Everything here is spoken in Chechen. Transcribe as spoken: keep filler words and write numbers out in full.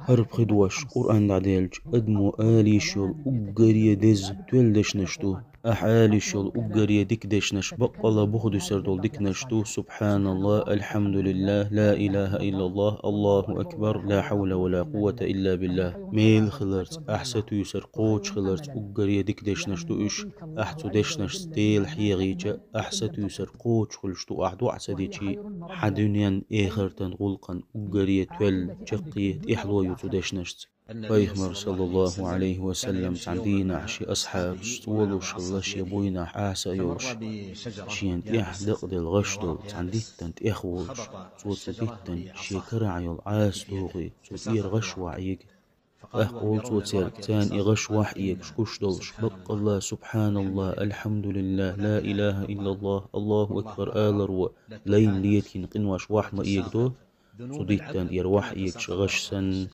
ХӀара пхи дош Къуръан дӀаделча адамо ала йиш йолу уггаре деза тоьлла дешнаш ду. Ахь ала йиш йолу уггаре дика дешнаш баккъалла буха дуьсур долу диканаш ду: «Субханаллах, альхьамдулиллах, ла илаха иллаллах, Аллаху акбар, ла хьавла ва ла къуввата илла биллах». Мел хиларца, ахь сатуьйсур кхочуш хиларца уггаре дика дешнаш ду уьш. Ахь цу дешнашца Дела хьехийча, ахь сатуьйсур кхочуш хуьлуш ду, ахь доӀа ца дичи. Хьан дуьненан, эхартан гӀуллакхан уггаре тоьлла, чаккхе, тӀаьхьало ю цу дешнашца. Пайхамар, саллаллаху Ӏалайхи ва саллам, цхьана дийнахь шен асхьабаш цӀолуш хилла, шен буйнахь Ӏаса а йолуш, шена тӀехь дакъаделла гӀаш долу цхьана диттан тӀехволуш, цо цу диттан шен карахь йолу Ӏаса дохий, цу тӀера гӀаш вахьийга. ТӀаккха олу цо цаьрга, царна и гӀаш вахьиэгаш гуш долуш: «Баккъалла, субханаллах, альхьамдулиллах, ла илаха иллаллах, Аллаху акбар» аларо лайна летийна къинош вахь ма эгадо, цу диттан тӀера вахьиэгаш гӀаш санна.